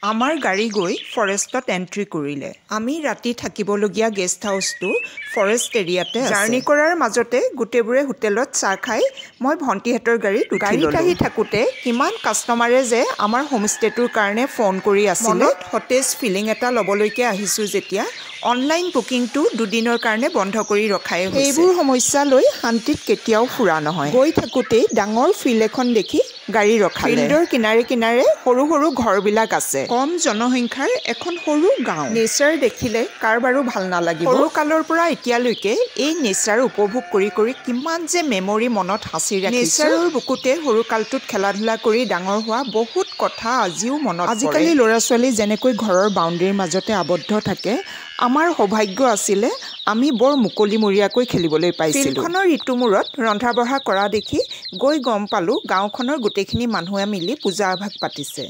আমাৰ গাড়ী গৈ ফৰেষ্টত এণ্ট্ৰি কৰিলে। আমি ৰাতি থাকিবলগীয়া গেষ্ট হাউচটো ফৰেষ্ট এৰিয়াতে। জাৰ্ণি কৰাৰ মাজতে গোটেইবোৰে হোটেলত চাহ খাই মই ভণ্টিহঁতৰ গাড়ীত গাড়ীত আহি থাকোঁতে কিমান কাষ্টমাৰে যে আমাৰ হোমষ্টেটোৰ কাৰণে ফোন কৰি আছিলে। সতেজ ফিলিং এটা ল'বলৈকে আহিছোঁ যেতিয়া অনলাইন বুকিংটো দুদিনৰ কাৰণে বন্ধ কৰি ৰখাই হৈছে। এইবোৰ সমস্যা লৈ শান্তিত কেতিয়াও ফুৰা নহয়। গৈ থাকোঁতেই ডাঙৰ ফিল্ড এখন দেখি গাড়ী ৰখালে। ফিল্ডৰ কিনাৰে কিনাৰে সৰু সৰু ঘৰবিলাক আছে। কম জনসংখ্যাৰ এখন সৰু গাঁও। নেচাৰ দেখিলে কাৰ বাৰু ভাল নালাগিব? সৰু কালৰ পৰা এতিয়ালৈকে এই নেচাৰ উপভোগ কৰি কৰি কিমান যে মেমৰি মনত সাঁচি ৰাখিছোঁ। নেচাৰৰ বুকুতে সৰু কালটোত খেলা ধূলা কৰি ডাঙৰ হোৱা বহুত কথা আজিও মনত। আজিকালি ল'ৰা ছোৱালী যেনেকৈ ঘৰৰ বাউণ্ডেৰীৰ মাজতে আবদ্ধ থাকে, আমাৰ সৌভাগ্য আছিলে আমি বৰ মুকলিমূৰীয়াকৈ খেলিবলৈ পাইছিলোঁ। ফিল্ডখনৰ ইটো মূৰত ৰন্ধা বঢ়া কৰা দেখি গৈ গম পালোঁ, গাঁওখনৰ গোটেইখিনি মানুহে মিলি পূজা এভাগ পাতিছে।